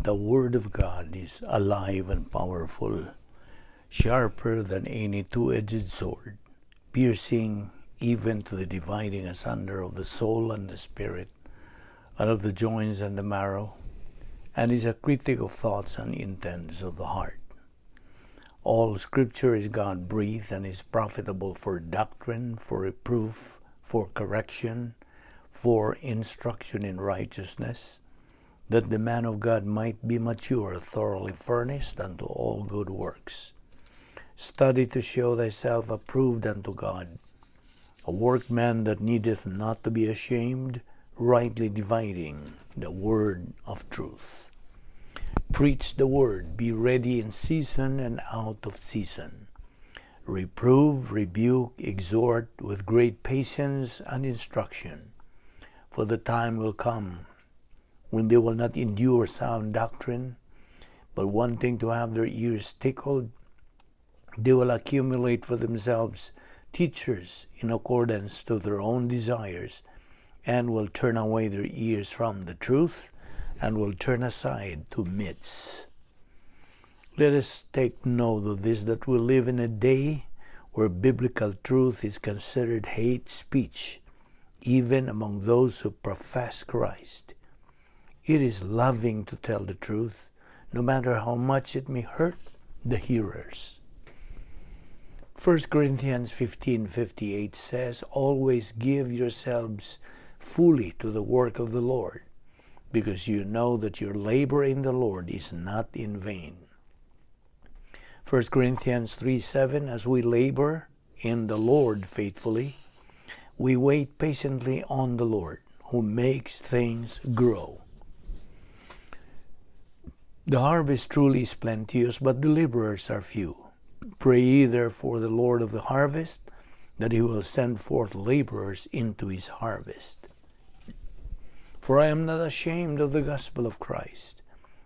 The Word of God is alive and powerful, sharper than any two-edged sword, piercing even to the dividing asunder of the soul and the spirit, and of the joints and the marrow, and is a critic of thoughts and intents of the heart. All Scripture is God-breathed and is profitable for doctrine, for reproof, for correction, for instruction in righteousness, that the man of God might be mature, thoroughly furnished unto all good works. Study to show thyself approved unto God, a workman that needeth not to be ashamed, rightly dividing the word of truth. Preach the word, be ready in season and out of season. Reprove, rebuke, exhort with great patience and instruction. For the time will come when they will not endure sound doctrine, but wanting to have their ears tickled, they will accumulate for themselves teachers in accordance to their own desires, and will turn away their ears from the truth, and will turn aside to myths. Let us take note of this, that we live in a day where biblical truth is considered hate speech, even among those who profess Christ. It is loving to tell the truth, no matter how much it may hurt the hearers. 1 Corinthians 15:58 says, "Always give yourselves fully to the work of the Lord, because you know that your labor in the Lord is not in vain." 1 Corinthians 3:7, "As we labor in the Lord faithfully, we wait patiently on the Lord, who makes things grow." The harvest truly is plenteous, but the laborers are few. Pray ye therefore the Lord of the harvest, that he will send forth laborers into his harvest. For I am not ashamed of the gospel of Christ,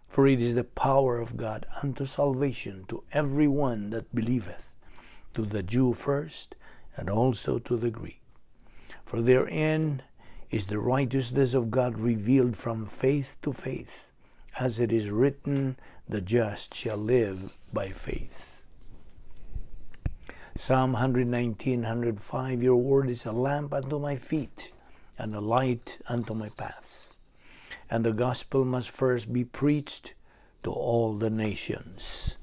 for it is the power of God unto salvation to every one that believeth, to the Jew first, and also to the Greek. For therein is the righteousness of God revealed from faith to faith, as it is written, "The just shall live by faith." Psalm 119:105, "Your word is a lamp unto my feet, and a light unto my path." And the gospel must first be preached to all the nations.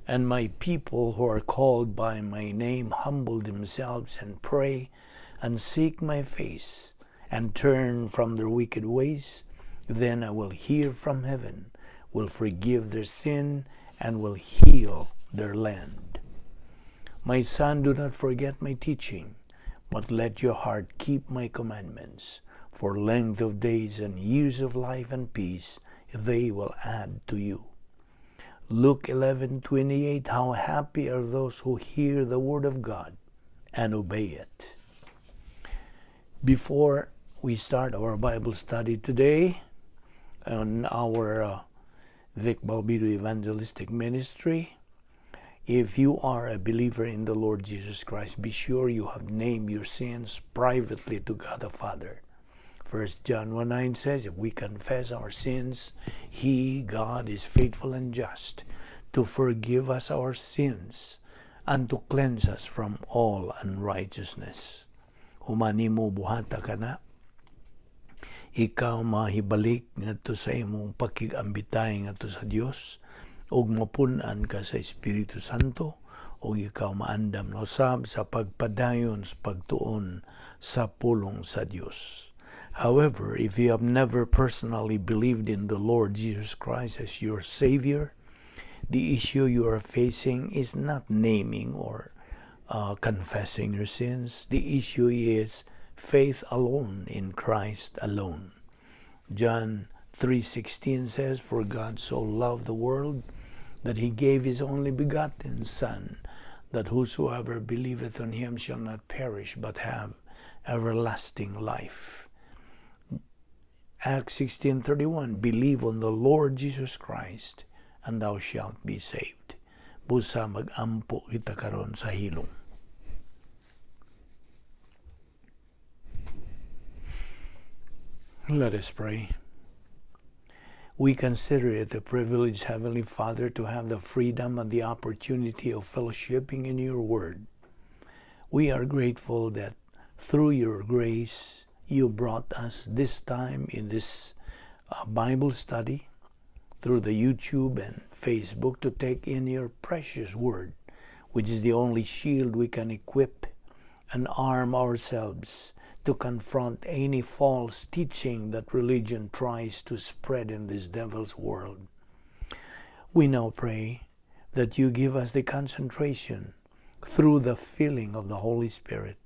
And my people who are called by my name humble themselves and pray and seek my face and turn from their wicked ways, then I will hear from heaven, will forgive their sin, and will heal their land. My son, do not forget my teaching, but let your heart keep my commandments. For length of days and years of life and peace they will add to you. Luke 11:28, "How happy are those who hear the word of God and obey it." Before we start our Bible study today on our Vic Balbido Evangelistic Ministry, if you are a believer in the Lord Jesus Christ, be sure you have named your sins privately to God the Father. 1 John 1:9 says, "If we confess our sins, He, God, is faithful and just to forgive us our sins and to cleanse us from all unrighteousness." Human nimo buhata kana, ikaw mahibalik ngadto sa imong pakig-ambitay ngadto sa Dios ug mapun-an ka sa Espiritu Santo ug ikaw maandam na usab sa pagpadayon sa pagtuon sa pulong sa Dios. However, if you have never personally believed in the Lord Jesus Christ as your Savior, the issue you are facing is not naming or confessing your sins. The issue is faith alone in Christ alone. John 3:16 says, "For God so loved the world that he gave his only begotten Son, that whosoever believeth on him shall not perish but have everlasting life." Acts 16:31, "Believe on the Lord Jesus Christ, and thou shalt be saved." Busa mag-ampo kita karon sa hilom. Let us pray. We consider it a privilege, Heavenly Father, to have the freedom and the opportunity of fellowshipping in your Word. We are grateful that through your grace, you brought us this time in this Bible study through the YouTube and Facebook to take in your precious Word, which is the only shield we can equip and arm ourselves to confront any false teaching that religion tries to spread in this devil's world. We now pray that you give us the concentration through the filling of the Holy Spirit.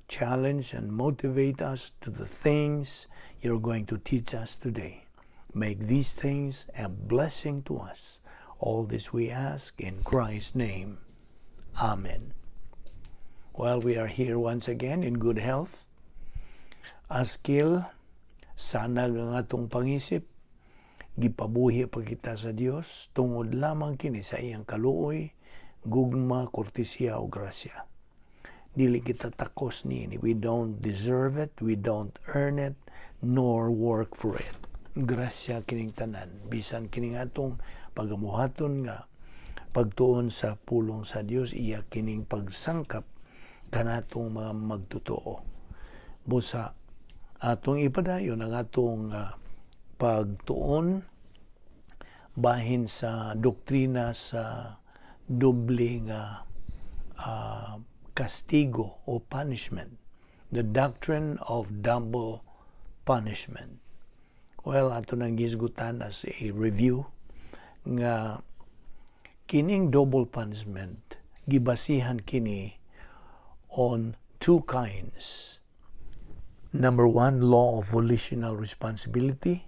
Challenge and motivate us to the things you're going to teach us today. Make these things a blessing to us. All this we ask in Christ's name. Amen. Well, we are here once again in good health. Askil, sanag ang atong pangisip, gipabuhi pa kita sa Dios tungod lamang kini sa iyang kaluoy, gugma, kortesiya o grasya. Dili kita takos niini. We don't deserve it, we don't earn it, nor work for it. Grasya kining tanan. Bisan kining atong pagamuhaton nga pagtuon sa pulong sa Dios, iya kining pagsangkap kanatong mga magtotoo. Busa atong ipadayon ang atong pagtuon bahin sa doktrina sa doble nga kastigo o punishment, the doctrine of double punishment. Well, ato nang gisgutan as a review nga kining double punishment gibasihan kini on two kinds. Number one, law of volitional responsibility.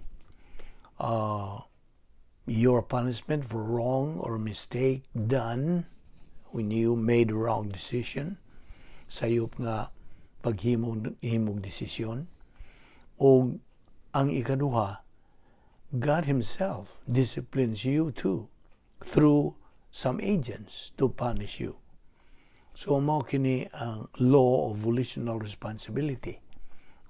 Your punishment for wrong or mistake done when you made a wrong decision, sayop nga paghimog himog desisyon. O ang ikaduha, God Himself disciplines you too through some agents to punish you. So mao kini ang law of volitional responsibility.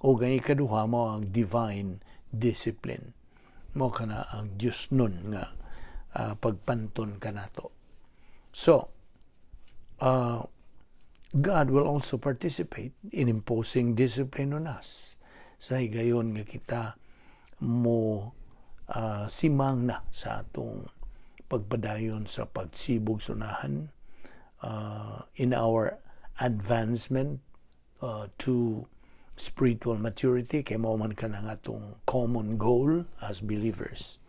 O ang ikaduha mao ang divine discipline. Mao kana ang Diyos nun nga pagpanton kanato. So, God will also participate in imposing discipline on us. Sa higayon nga kita mo simang na sa atong pagpadayon sa pagsibog sunahan in our advancement to spiritual maturity, kay mao man kanang atong common goal as believers.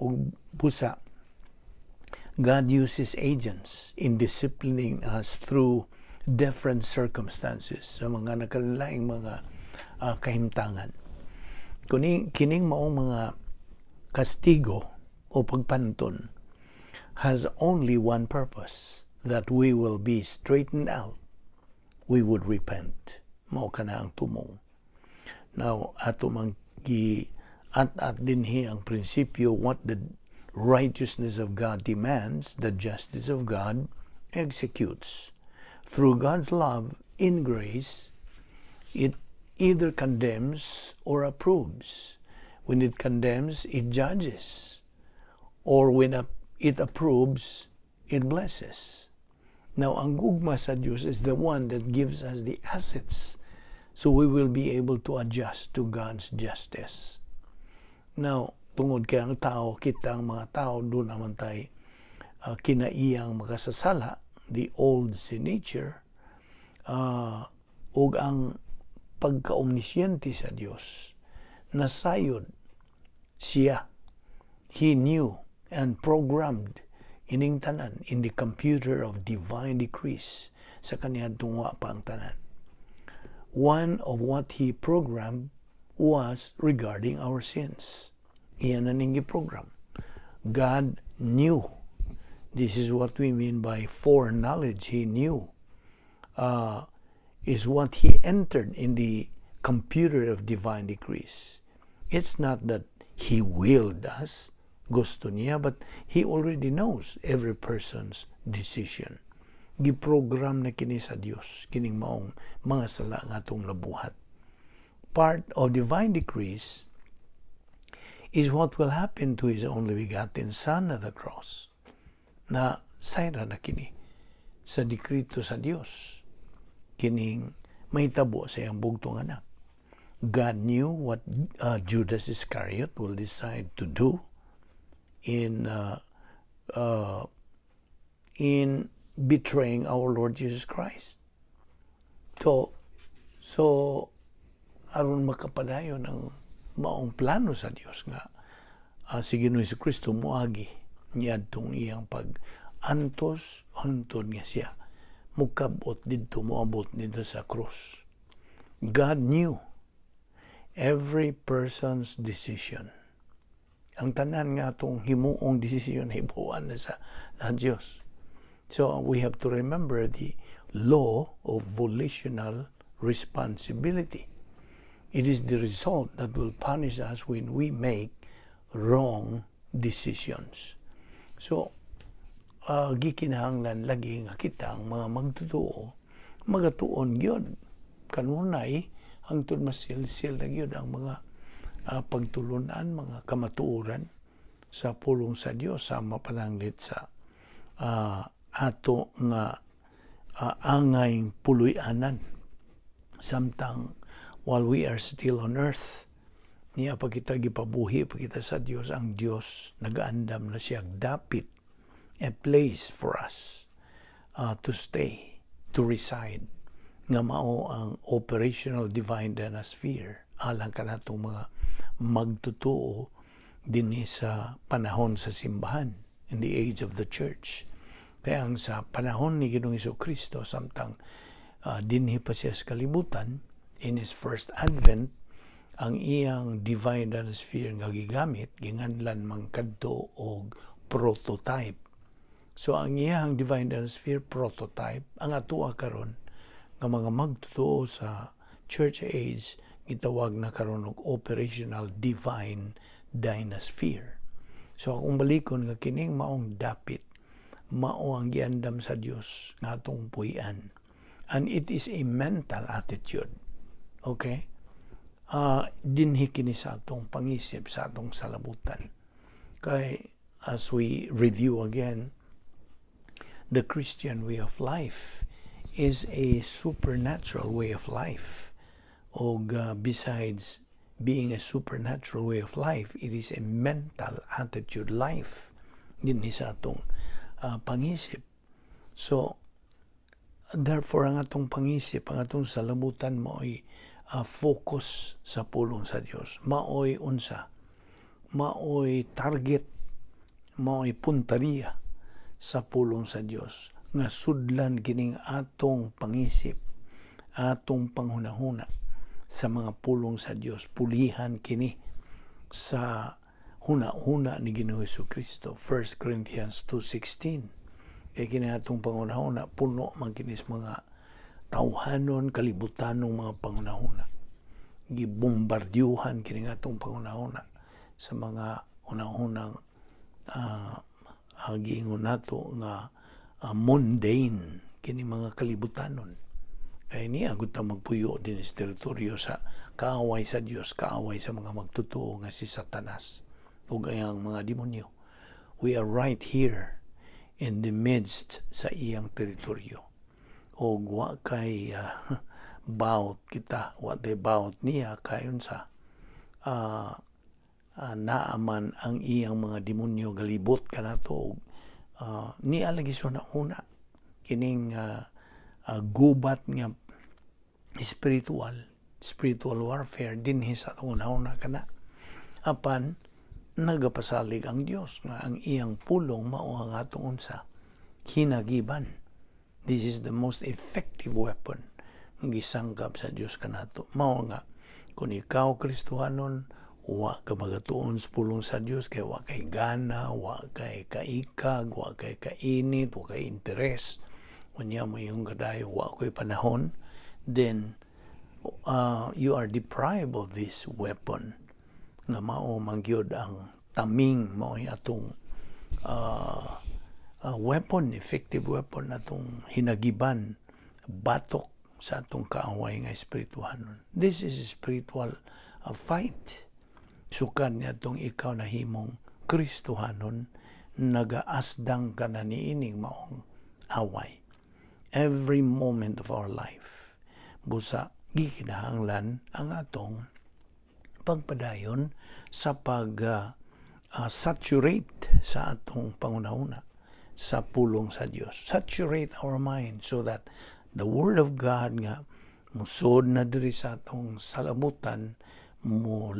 Ug busa God uses agents in disciplining us through different circumstances, sa mga nakalaing mga kahimtangan. Kuning kining maong mga kastigo o pagpanton has only one purpose, that we will be straightened out, we would repent. Mao kana ang tumong. Now, ato mang gi at dinhi ang prinsipyo: what the righteousness of God demands, the justice of God executes. Through God's love in grace, it either condemns or approves. When it condemns, it judges. Or when it approves, it blesses. Now, ang gugma sa Diyos is the one that gives us the assets so we will be able to adjust to God's justice. Now, tungod kay ang tao, kita ang mga tao, duna naman tay kinaiyang makasasala, the old sin nature, ug ang pagka-omnisciente sa Dios, nasayod siya. He knew and programmed ining tanan in the computer of divine decrees sa kaniadtong wa pa ang tanan. One of what he programmed was regarding our sins. Iyan na ning program. God knew. This is what we mean by foreknowledge. He knew. Is what he entered in the computer of divine decrees. It's not that he willed us, gusto niya, but he already knows every person's decision. Giprogram na kini sa Dios kining maong mga sala nga atong nabuhat. Part of divine decrees is what will happen to His only begotten Son at the cross. Na sayra na kini sa dikrito sa Dios kining mahitabo sa iyang bugtong anak. God knew what Judas Iscariot will decide to do in betraying our Lord Jesus Christ. So aron makapadayon ang maong plano sa Dios nga si Ginoong Kristo moagi niadtong iyang pag antos hangtod nga siya mukabot didto, moabot didto sa krus. God knew every person's decision. Ang tanan nga atong himuong desisyon, hibuan na sa Dios. So we have to remember the law of volitional responsibility. It is the result that will punish us when we make wrong decisions. So, gikinahanglan lagi nga kita ang mga magtotoo magatuon gyud kanunay hangtod masilsil na gyud ang mga pagtulunan, mga kamatuoran sa pulong sa Dios, sama pananglit sa ato nga angay puloy-anan samtang while we are still on earth. Niya pa kita gipabuhi pa kita sa Dios, ang Dios nagaandam na siya dapit, a place for us to stay, to reside, nga mao ang operational divine sphere alang kanatong mga magtotoo dinhi sa panahon sa simbahan, in the age of the church. Kaya ang sa panahon ni Ginoong Kristo, samtang dinhi pa siya sa kalibutan, in His first advent, ang iyang divine sphere nga gigamit ginganlan man kadto og prototype. So ang iyang divine sphere, prototype. Ang atoa karon nga mga magtotoo sa church age, gitawag na karon og operational divine dynasphere. So akong balikon nga kining maong dapit mao ang giandam sa Dios nga atong puy-an, and it is a mental attitude, okay? Dinhi kini sa atong pangisip, sa atong salabutan, kay as we review again, the Christian way of life is a supernatural way of life. Og besides being a supernatural way of life, it is a mental attitude life dinhi sa atong pangisip. So therefore, ang atong pangisip, ang atong salabutan mao'y focus sa pulong sa Dios. Maoy unsa? Maoy target, maoy punteriya sa pulong sa Dios nga sudlan kining atong pangisip, atong panghunahuna sa mga pulong sa Dios. Pulihan kini sa huna-huna ni Ginoong Kristo. 1 Corinthians 2:16. Kay kini atong panghunahuna puno man kini sa mga tawhanon, kalibutanong mga panghunahuna. Gibombardyuhan kini atong panghunahuna sa mga hunahunang giingon nato nga mundane, kini mga kalibutanon. Kay niya gud ta magpuyo din sa teritoryo sa kaaway sa Dios, kaaway sa mga magtotoo nga si Satanas ug ang mga demonyo. We are right here in the midst sa iyang teritoryo. Og wa kay bawt kita, wa tay bawt niya, kayon sa naaman ang iyang mga demonyo galibot kanato og niya lagi sa una kining gubat nga spiritual warfare dinhi sa una-una kana. Apan nagapasalig ang Dios nga ang iyang pulong mao ang atong unsa? Hinagiban. This is the most effective weapon nga gisangkap sa Dios kanato. Mao nga kung ikaw Kristohanon, wa ka magatuon sa pulong sa Dios kay wa kay gana, wa kay kaikag, wa kay kainit, wa kay interes, unya mo yung kadayo, wa ko'y panahon, then you are deprived of this weapon nga mao man gyud ang taming, mao atong weapon, effective weapon atong hinagiban batok sa atong kaaway nga espirituhanon. This is a spiritual fight. Sukad niadtong ikaw nahimong Kristohanon, nagaasdang ka na niining maong away. Every moment of our life. Busa gikinahanglan ang atong pagpadayon sa pag saturate sa atong panghunahuna sa pulong sa Dios. Saturate our mind so that the Word of God nga musod na diri sa atong salabutan, mo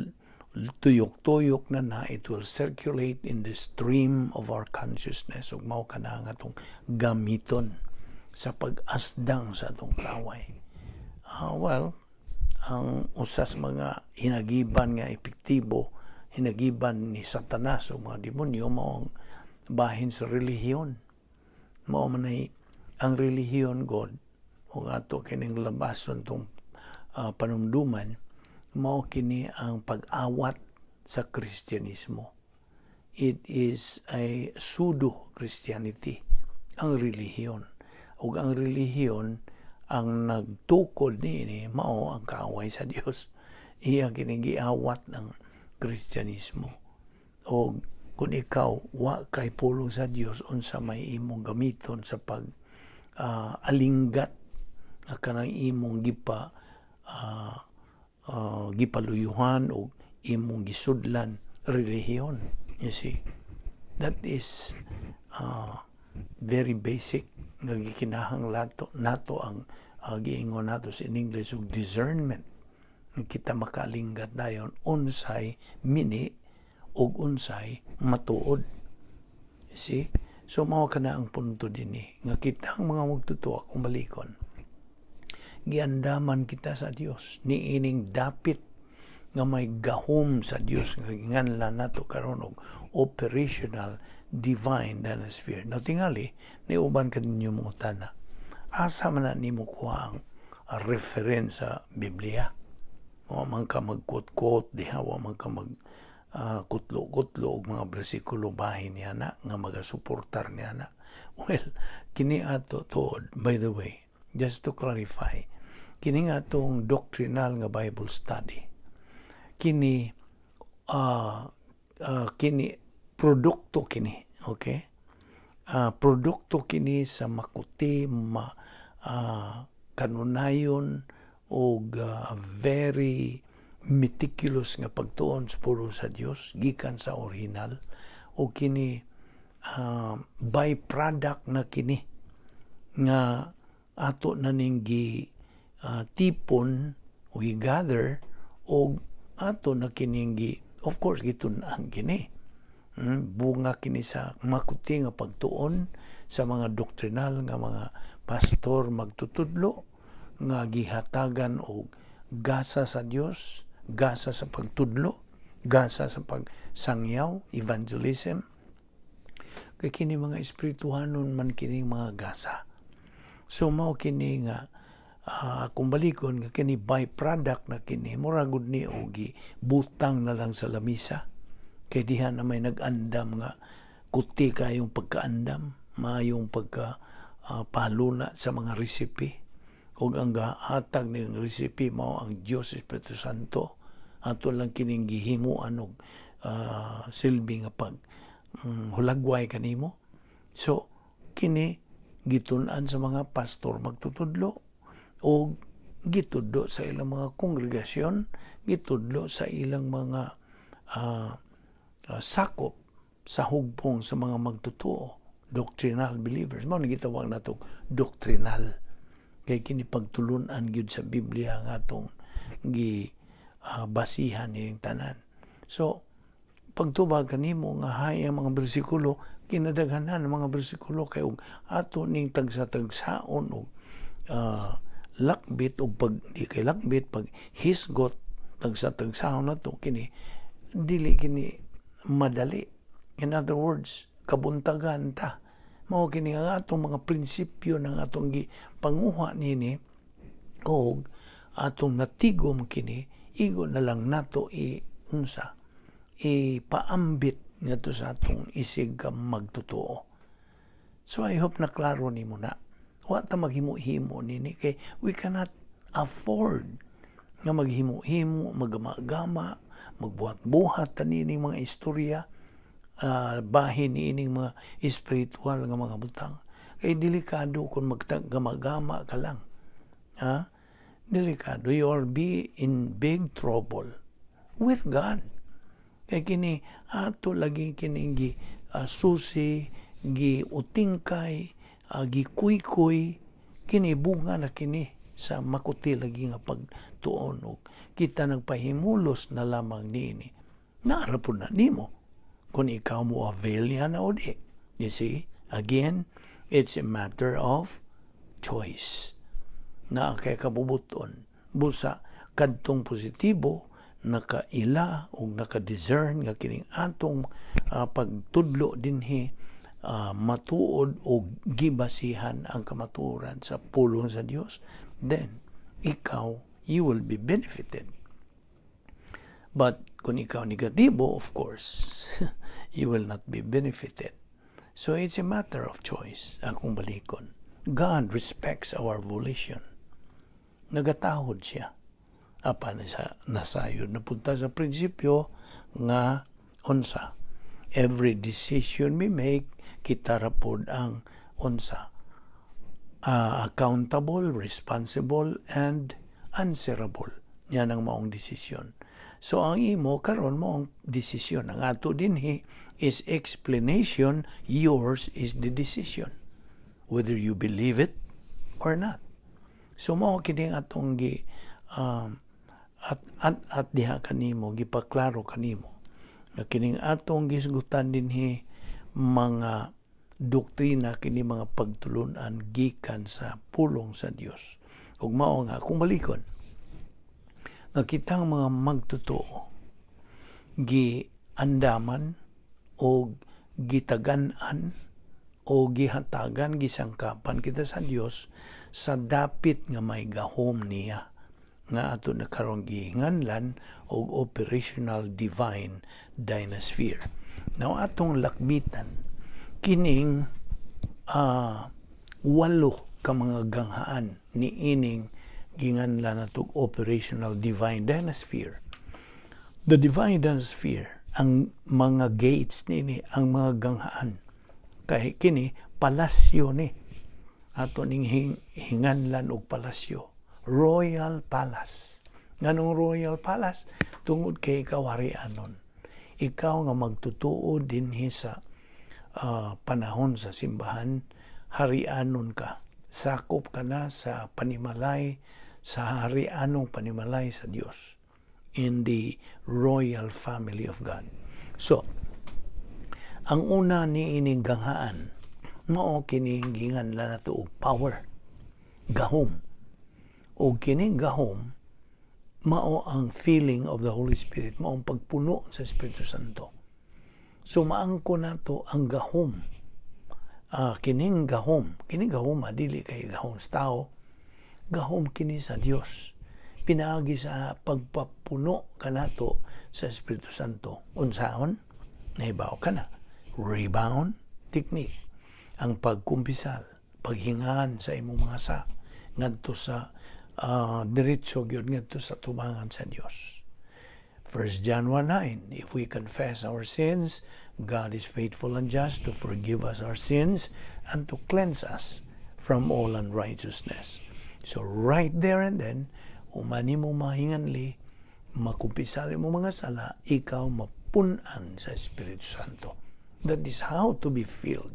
tuyok-tuyok na na, it will circulate in the stream of our consciousness ug mao kana ang atong gamiton sa pag-asdang sa atong kaaway. Well, ang usas mga hinagiban nga epektibo, hinagiban ni Satanas o mga demonyo, mao ang bahin sa relihiyon. Mao man ay ang relihiyon god ug ato kining labason tong panumduman, mao kini ang pag-awat sa Kristyanismo. It is a pseudo Christianity ang relihiyon. Ug ang relihiyon ang nagtukod niini, mao ang kaaway sa Dios. Iya kini giawat ang Kristyanismo. Og kung ikaw wa kay pulong sa Dios, unsa may imong gamiton sa pag alinggat nga kanang imong gipaluyuhan o imong gisudlan? Relihiyon. You see, that is very basic nga gikinahanglan nato ang giingon nato sa in English og discernment, nga kita makalinggat dayon unsay mini ug unsay matuod. You see, so mao kana ang punto dinhi nga kita ang mga magtotoo, kung balikon, giandaman kita sa Dios niining dapit nga may gahom sa Dios nga ginganlan nato karon og operational divine dynasphere. Now tingali ni uban kaninyo mangutana, asa man na nimo kuha ang reference sa Biblia? Wa man ka mag-quote-quote diha, wa man ka mag kutlo-kutlo og mga bersikulo bahin niya na nga magasuportar niya na. Well, kini ato tuod, by the way, just to clarify, kini nga atong doctrinal nga Bible study, kini produkto kini, okay? Produkto kini sa makuti ma kanunayon og very meticulous nga pagtuon sa pulong sa Dios gikan sa original, o kini byproduct na kini nga ato na ning gi tipon o gi-gather og ato na kining gi, of course, gitun-an kini. Bunga kini sa makuti nga pagtuon sa mga doktrinal nga mga pastor magtutudlo nga gihatagan og gasa sa Dios, gasa sa pagtudlo, gasa sa pagsangyaw, evangelism. Kay kini mga espirituhanon man kining mga gasa. So mao kini nga kung balikon nga kini byproduct na kini, mura gud ni og butang na lang sa lamisa kay diha na may nag-andam nga kuti kayong pagkaandam, maayong pagka paluna sa mga recipe, ug ang gahatag ning recipe mao ang Dios Espiritu Santo. Ato lang kining gihimuan og silbi nga pag hulagway kanimo. So kini gitun-an sa mga pastor magtutudlo o gitudlo sa ilang mga kongregasyon, gitudlo sa ilang mga sakop sa hugpong sa mga magtotoo, doctrinal believers. Mao ni gitawag nato doctrinal kay kini pagtulunan gyud sa Biblia nga atong gi basihan ning tanan. So pagtubag kanimo nga hay ang mga bersikulo, kinadaghanan ang mga bersikulo kay og ato ning tagsa-tagsaon og lakbit og pag di kay lakbit, pag hisgot, tagsa-tagsaon nato kini, dili kini madali. In other words, kabuntagan ta. Mao kini ang atong mga prinsipyo ng atong gipanguha nini og atong natigom kini, igo na lang nato i unsa ipaambit ngadto sa atong isig ka magtotoo. So I hope na klaro nimo na. Wa ta maghimo-himo nini kay we cannot afford nga maghimo-himo, magama-gama, Magbuhat-buhat ta niining mga istorya, bahin niining mga espiritual nga mga butang. Kay delikado kung maggamagama ka lang. Ha? Delikado. You will be in big trouble with God. Kay kini ato lagi kini gi susi, gi utingkay, gi kuykuy, kini bunga na kini sa makuti lagi nga pagtuon og kita nagpahimulos na lamang niini. Naa ra pud na nimo kung ikaw mo avail niya na o di. You see, again, it's a matter of choice. Naa kay kabubuton. Busa kadtong positibo, nakaila o naka-discern nga kining atong pagtudlo dinhi matuod o gibasihan ang kamatuoran sa pulong sa Dios, then ikaw, you will be benefited. But kung ikaw negatibo, of course, you will not be benefited. So it's a matter of choice, akong balikon. God respects our volition. Nagatahod siya. Apan sa nasayod na punta sa prinsipyo nga unsa. Every decision we make, kita ra pod ang unsa, accountable, responsible, and answerable. Yan ang maong desisyon. So ang imo karon maong desisyon. Ang ato dinhi is explanation, yours is the decision, whether you believe it or not. So mao kini ang atong gi at diha kanimo gipaklaro kanimo nga kining atong gisgutan dinhi mga doktrina, kini mga pagtulunan gikan sa pulong sa Dios. Ug mao nga akong balikon nga kitang mga magtotoo gi andaman o gitagan-an o gihatagan, gisangkapan kita sa Dios sa dapit nga may gahom niya nga ato na karon gihinganlan og operational divine dynasphere. Now, atong lakbitan kining walo ka mga ganghaan ni ining ginganlan nato operational divine dynasphere. The divine dynasphere, ang mga gates niini, ang mga ganghaan. Kay kini palasyo ni ato ning hinganlan og palasyo. Royal Palace. Nganong Royal Palace? Tungod kay ikaw harianon. Ikaw nga magtutuo dinhi sa panahon sa simbahan, harianon ka. Sakop ka na sa panimalay, sa harianong panimalay sa Dios, in the royal family of God. So, ang una ni ining ganghaan, mao kining ginganlan nato og power, gahom. O kining gahom, mao ang filling of the Holy Spirit, mao ang pagpuno sa Espiritu Santo. So maangko nato ang gahom. Kining gahom dili kay gahom sa tao, gahom kini sa Dios. Pinaagi sa pagpapuno kanato sa Espiritu Santo. Unsaon? Nahibaw ka na. Rebound technique. Ang pagkumpisal, paghingan sa imong mga sa ngadto sa diretso gyud ngadto sa tubangan sa Dios. 1 John 1:9, "If we confess our sins, God is faithful and just to forgive us our sins and to cleanse us from all unrighteousness." So right there and then, human nimo mahinganli, makumpisal mo mga sala, ikaw mapunan sa Espiritu Santo. That is how to be filled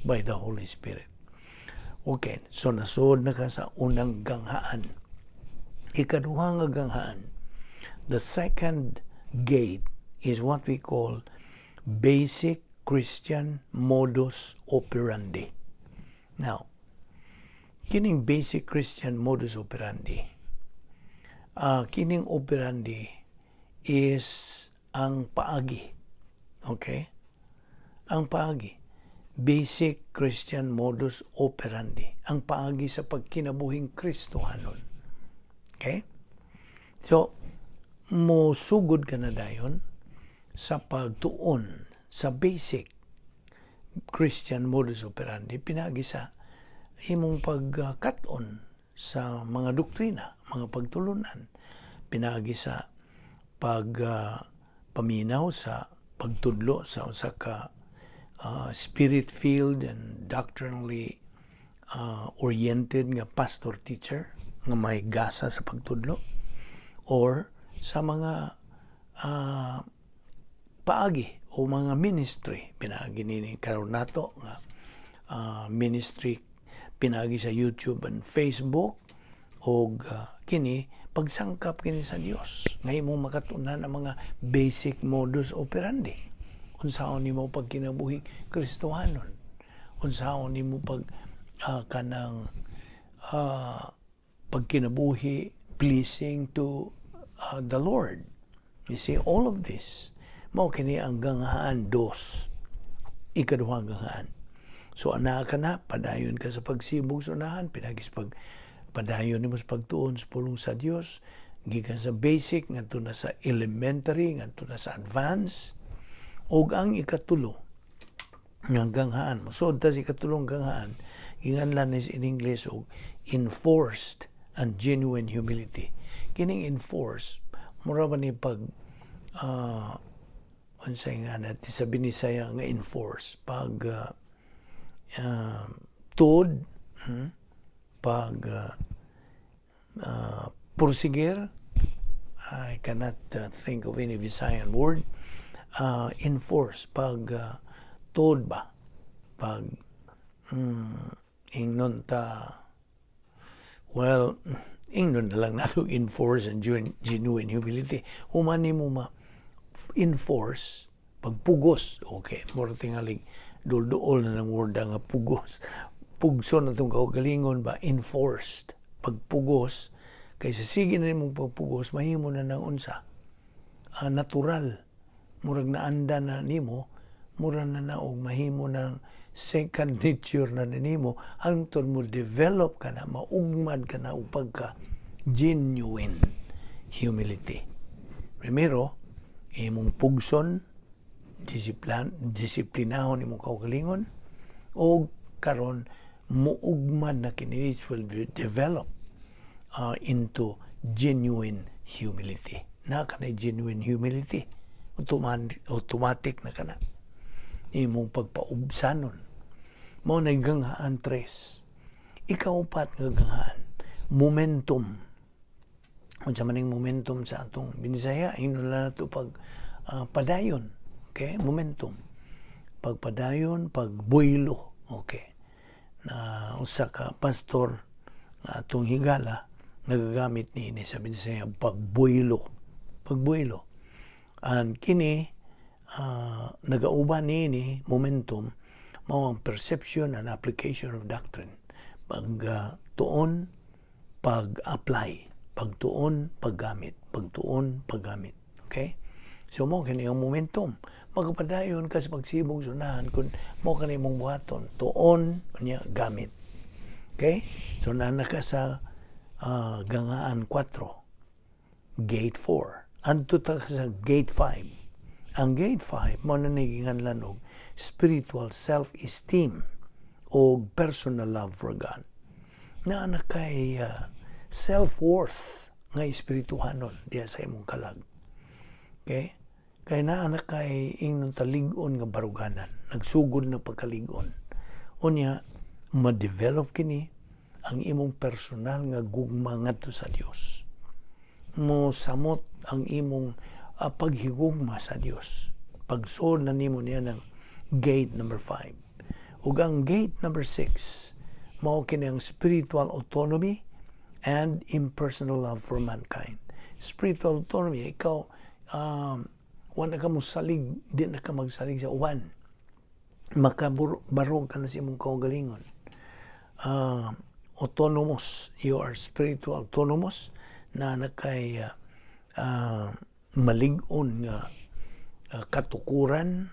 by the Holy Spirit. Okay, so nasod na ka sa unang ganghaan. Ikaduha nga ganghaan, the second gate is what we call basic Christian modus operandi. Now, kining basic Christian modus operandi, kining operandi is ang paagi. Okay? Ang paagi. Basic Christian modus operandi. Ang paagi sa pagkinabuhing Kristohanon. Okay? So, mo sugod ka na dayon sa pagtuon sa basic Christian modus operandi pinagi sa imong pagkat-on sa mga doktrina, mga pagtulunan, pinagi sa pag Paminaw sa pagtudlo sa usa ka spirit-filled and doctrinally oriented nga pastor teacher nga may gasa sa pagtudlo or sa mga paagi o mga ministry pinaagi nini karon nato nga ministry pinaagi sa YouTube and Facebook. Og kini pagsangkap kini sa Dios nga imong makatunan ang mga basic modus operandi, unsaon nimo pagkinabuhi Kristohanon, unsaon nimo pag kanang pagkinabuhi pleasing to the Lord. You see, all of this, mao kini ang ganghaan dos, ikaduhang ganghaan. So ana ka na, padayon ka sa pagsibog sa unahan, pinagis pag padayon nimo sa pagtuon sa pulong sa Dios, gikan sa basic ngadto na sa elementary, ngadto na sa advance. Ug ang ikatulo nga ganghaan, mosud ta sa ikatulong ganghaan, ginganlan is in English og enforced and genuine humility. Kining enforce, mura ba ni pag unsay nga natin sa Binisaya nga enforce, pag tuod, Pag pursigir. I cannot think of any Visayan word. Enforce, pag tuod ba, pag ingnon ta, well, ingnon na lang nato enforce and genuine humility. Human nimo ma enforce, pagpugos, okay, mura tingalig dulduol na ng word nga pugos. Pugso na itong kaugalingon ba, enforced, pagpugos, kay sa sige na nimong pagpugos, mahimo na ng unsa, natural, murag naanda na nimo, mura na na og mahimo ng second nature na nimo, hangtod mo develop ka na, maugmad ka na og pagka genuine humility. Primero, imong pugson, disiplinahon imong kaugalingon, og karon muugmad na kini, it will be develop into genuine humility. Na kanay genuine humility, automatic na kana imong pagpaubsanon. Mao na ganghaan tres. Ikaupat nga ganghaan, momentum. Unsa man ning momentum sa atong Binisaya? Ingnon lang nato pag padayon. Okay, momentum, pagpadayon, pagbuylo. Okay, na usa ka pastor nga atong higala nagagamit niini sa Binisaya, pagbuylo, pagbuylo. And kini nagauban niini momentum mao ang perception and application of doctrine, pag tuon, pag-apply, pagtuon, paggamit, pagtuon, paggamit. Okay, so mo kini ang momentum. Magpadayon ka sa pagsibog sa unahan kung mo kani imong buhaton, tuon unya gamit. Okay, so naa ka sa gangaan 4, gate 4. Adto ta sa gate 5. Ang gate 5 mo na giinganlan og spiritual self-esteem o personal love for God. Naa na kay self-worth nga espirituhanon diya sa imong kalag. Okay? Kay naa na kay ingnon talig-on nga baruganan, nagsugod na pagkalig-on. Unya, ma-develop kini ang imong personal nga gugma ngadto sa Dios. Mo samot ang imong paghigugma sa Dios. Pagsuod na nimo niya ng gate number 5. Ug ang gate number 6, mao kini ang spiritual autonomy and impersonal love for mankind. Spiritual autonomy, ikaw wala ka mo salig, di na ka magsalig sa uban. Makabarog ka na sa imong kaugalingon. Autonomous, you are spiritual autonomous na nakay malig-on nga katukuran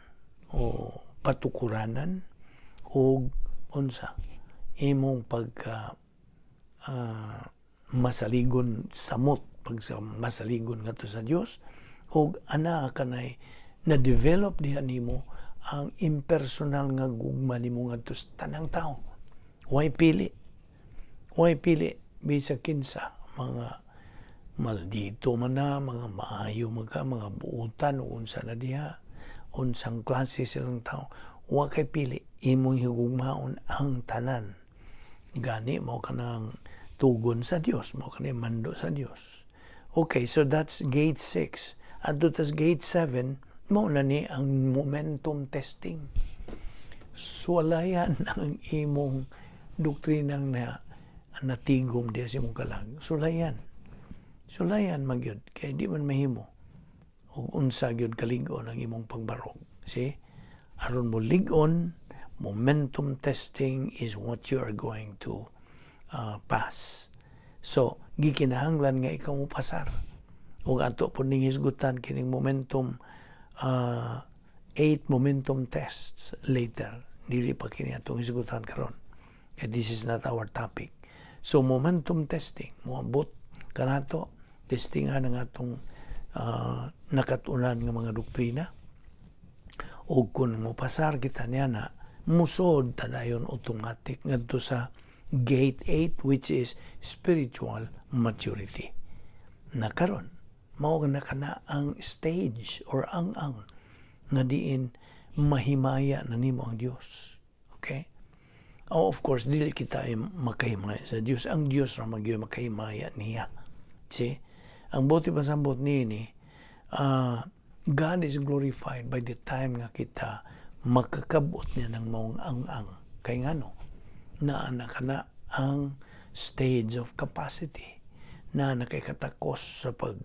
o patukuranan o unsa imong pagka masaligon, samot pag sa masaligon ngadto sa Dios. Og ana kanay na-develop diha nimo ang impersonal nga gugma nimo ngadto sa tanang tao. Way pili. Way pili bisag kinsa mga Maldito man na, mga maayo man ka, mga buutan, o unsa na diha, unsang klase silang tao, wa kay pili, imong higugmaon ang tanan. Gani mao kanang tugon sa Dios, mao kanang mando sa Dios. Okay, so that's gate 6. Adto tas gate 7, mao na ni ang momentum testing. Sulayan ang imong doktrinang na natigom diya sa imong kalag. Sulayan. Sulayan magyud kay di man mahimo ug unsa gyud kalig-on ang imong pagbarog. See? Aron mo lig-on, momentum testing is what you are going to pass. So, gikinahanglan nga ikaw mo pasar. Ug ato po ning hisgutan kining momentum eight momentum tests later. Dili pa kini atong hisgutan karon. Kay this is not our topic. So momentum testing, moabot kanato testingan ang atong nakatunan nga mga doktrina ug kung mopasar kita niya na musod tadayon automatic ngadto sa gate 8, which is spiritual maturity. Na karon mao na kana ang stage or ang nga diin mahimaya na nimo ang Dios. Okay? Oh, of course, dili kita ay makahimaya sa Dios. Ang Dios ra magyud makahimaya niya. See? Ang buot pasambot niini, God is glorified by the time nga kita makakabot niya ng maong ang-ang. Kay ngano? Naa na kana ang stage of capacity na nakikatakos sa pag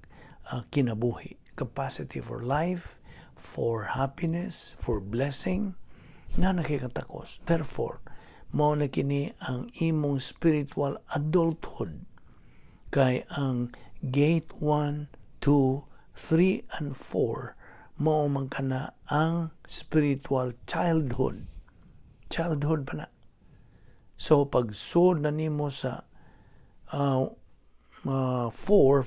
kinabuhi. Capacity for life, for happiness, for blessing, na nakikatakos. Therefore, mao na kini ang imong spiritual adulthood. Kay ang gate 1, 2, 3, and 4 mao man kana ang spiritual childhood. Childhood pa na. So, pag sud na nimo sa 4, 5, 6,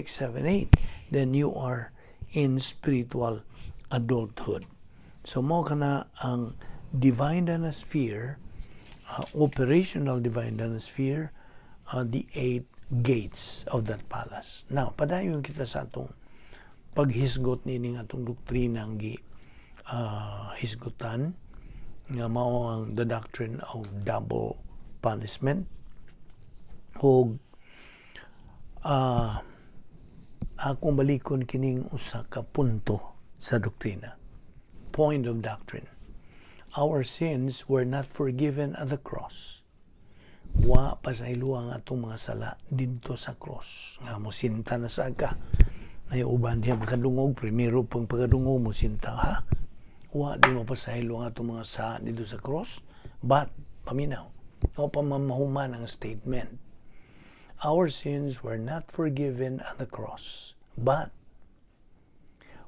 7, 8, then you are in spiritual adulthood. So, mao kana ang divine sphere, operational divine sphere, the eight gates of that palace. Now, padayon kita sa atong paghisgot nining atong doktrina ang gi hisgutan nga mao ang the doctrine of double punishment ug akong balikon kining usa ka punto sa doktrina, point of doctrine. Our sins were not forgiven at the cross. Wa pasaylo ang atong mga sala didto sa cross nga mosinta na sa ka nay uban diha makadungog primero pang pagkadungog mo sinta ha wa di mo pasaylo ang atong mga sala didto sa cross. But paminaw o pa mahuman ang statement. Our sins were not forgiven at the cross but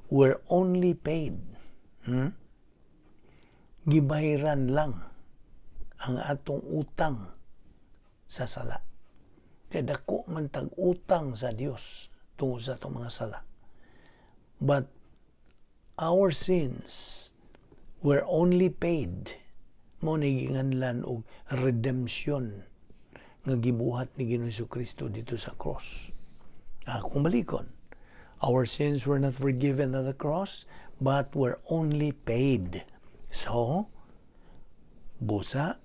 were only paid. Gibayran lang ang atong utang sa sala. Kay dako man tag utang sa Dios tungod sa atong mga sala. But our sins were only paid, mao ni ginganlan og redemption nga gibuhat ni Ginoong Kristo didto sa cross. Kung balikon, our sins were not forgiven at the cross, but were only paid. So, busa,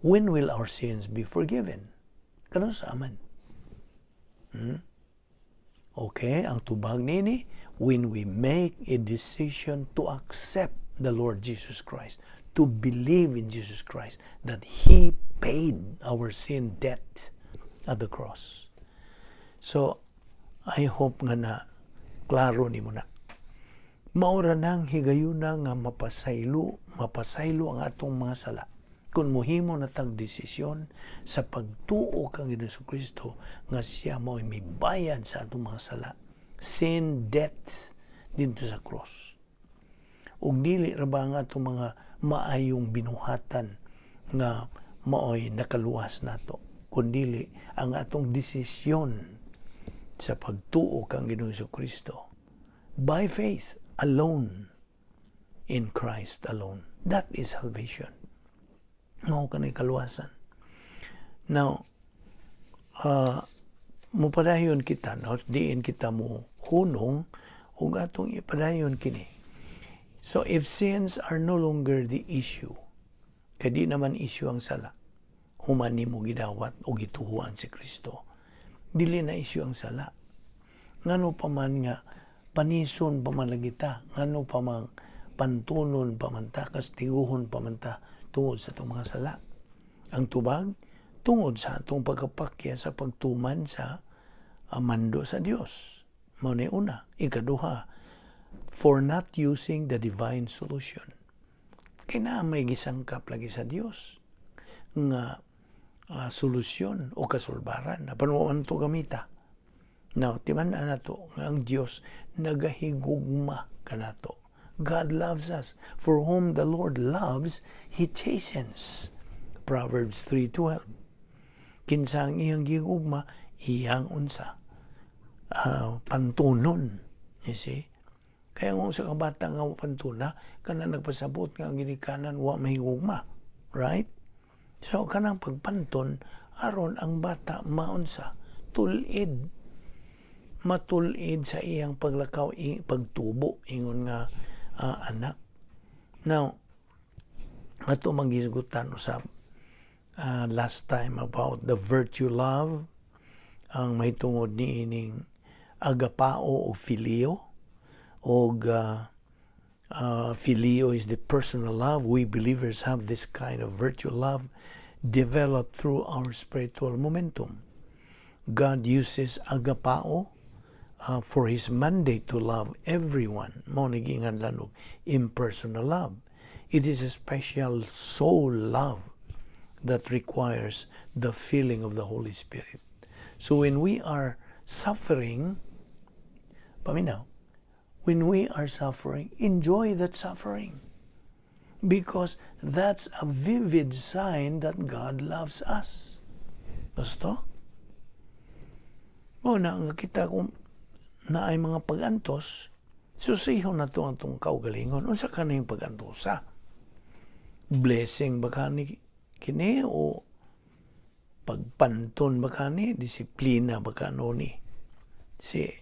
when will our sins be forgiven? Kanus-a man? Okay, ang tubag nini, when we make a decision to accept the Lord Jesus Christ, to believe in Jesus Christ, that He paid our sin debt at the cross. So, I hope nga na klaro nimo na. Maura nang higayuna nga mapasaylo, mapasaylo ang atong mga sala. Kung muhimo na tag desisyon sa pagtuo kang Ginoong Kristo nga siya mao mibayad sa atong mga sala. Sin debt didto sa cross. Ug dili ra ba ang atong mga maayong binuhatan nga maoy nakaluwas nato, kundili ang atong desisyon sa pagtuo kang Ginoong Kristo by faith alone in Christ alone. That is salvation. Mao kanay kaluwasan. Now, Mupadayon kita, no? Diin kita mo hunong ug atong ipadayon kini. So if sins are no longer the issue, kay di naman issue ang sala, human nimo gidawat o gituhuan si Kristo. Dili na issue ang sala. Ngano pa man nga panison pa man lagi ta, ngano pa man pantunon pa man ta, kastiguhon pa man ta tungod sa atong mga sala? Ang tubag, tungod sa atong pagkapakya sa pagtuman sa mando sa Dios. Mao ni una. Ikaduha, for not using the divine solution. Kay naa may gisangkap lagi sa Dios nga solusyon o kasulbaran apan wa man to gamita. Now, timan-an nato nga ang Dios nagahigugma kanato. God loves us. For whom the Lord loves, He chastens. Proverbs 3:12. Kinsa ang iyang gigugma, iyang unsa? Pantunon. You see? Kaya kung sa kabata nga pantuna, kana nagpasabot nga ang ginikanan wa mahigugma. Right? So, kanang pagpanton, aron ang bata maunsa, tulid. Matulid sa iyang paglakaw, pagtubo, ingon nga anak. Now, ato manghisgutan usab last time about the virtue love, ang mahitungod ni ining agapao o phileo og phileo is the personal love. We believers have this kind of virtue love developed through our spiritual momentum. God uses agapao for His mandate to love everyone. Mao ni giinganlan og impersonal love. It is a special soul love that requires the filling of the Holy Spirit. So when we are suffering, paminaw, when we are suffering, enjoy that suffering. Because that's a vivid sign that God loves us. Gusto? O na, nga kita kung naay mga pag-antos, susihon na to ang atong kaugalingon. Unsa kaning pag-antosa? Blessing ba kani kini o pagpanton ba kani, disiplina ba kano ni? See,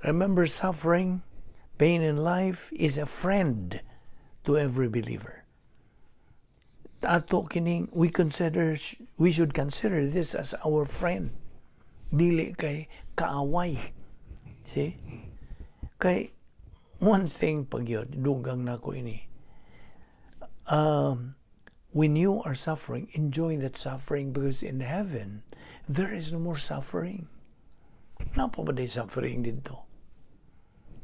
remember, suffering, pain in life is a friend to every believer. Ato kining we should consider this as our friend. Dili kay kaaway. See? Kay one thing pag yun, dugang nako ini. When you are suffering, enjoy that suffering because in heaven, there is no more suffering. Naa pa ba day suffering didto?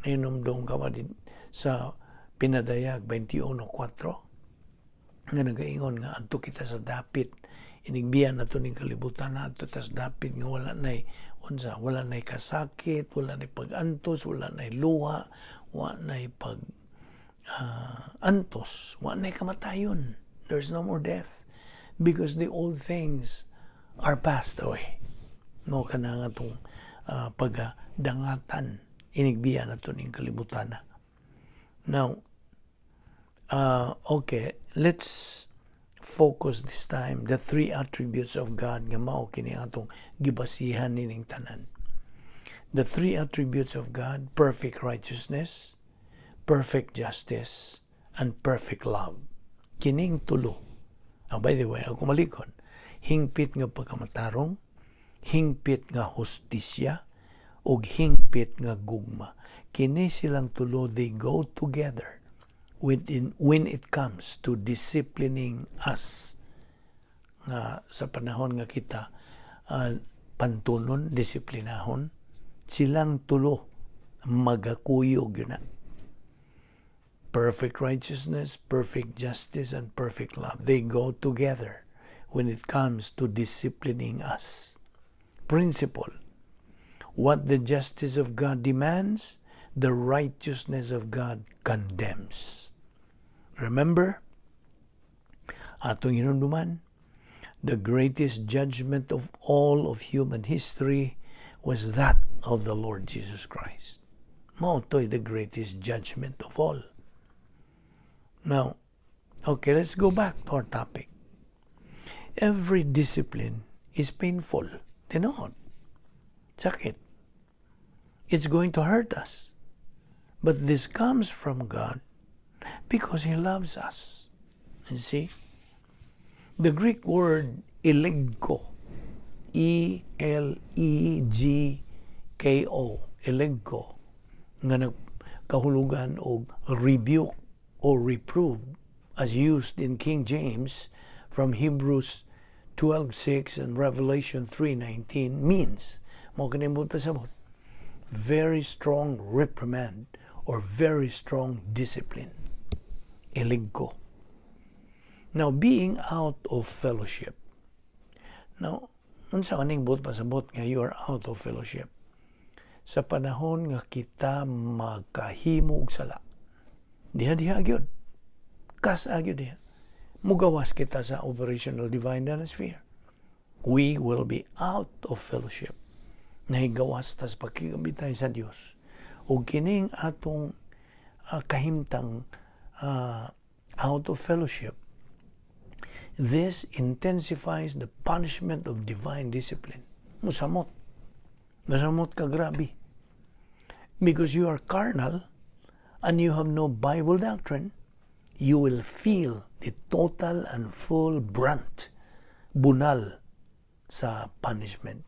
Nahinumdum ka ba din sa Pinadayag 21.4 nga nagaingon nga adto kita sa dapit inigbiya na to ning kalibutan, adto ta sa dapit nga wala nay unsa, wala nay kasakit, wala nay pag-antos, wala nay luha, wala nay pag antos, wala nay kamatayon? There's no more death because the old things are passed away. No, kana nga tong pagdangatan inigbiya na to ning kalibutan na. Now, okay, let's focus this time the three attributes of God nga mao kini atong gibasihan nining tanan. The three attributes of God: perfect righteousness, perfect justice, and perfect love. Kining tulo. Oh, by the way, ako malikon. Hingpit nga pagkamatarong, hingpit nga hustisya, ug hingpit nga gugma. Kini silang tulo, they go together when it comes to disciplining us nga sa panahon nga kita pantunon, disiplinahon, silang tulo magakuyog yun na. Perfect righteousness, perfect justice, and perfect love. They go together when it comes to disciplining us. Principle: what the justice of God demands, the righteousness of God condemns. Remember, atong hinumduman, the greatest judgment of all of human history was that of the Lord Jesus Christ. Mao to'y the greatest judgment of all. Now, okay, let's go back to our topic. Every discipline is painful. Tinuod. Sakit. It's going to hurt us. But this comes from God because He loves us. You see? The Greek word elegko, elegko, elegko, nga nagkahulugan og rebuke or reprove, as used in King James from Hebrews 12:6 and Revelation 3:19, means, mao kini pasabot, very strong reprimand or very strong discipline. Elegko. Now, being out of fellowship. Now, unsa kaning buot pasabot nga you are out of fellowship? Sa panahon nga kita magkahimo og sala, diha diha gyud. Kas-a gyud diha. Mugawas kita sa operational divine sphere. We will be out of fellowship. Nahigawas tas pakigabitay sa Dios. O kining atong kahimtang out of fellowship, this intensifies the punishment of divine discipline. Musamot. Musamot ka grabe. Because you are carnal and you have no Bible doctrine, you will feel the total and full brunt, bunal sa punishment.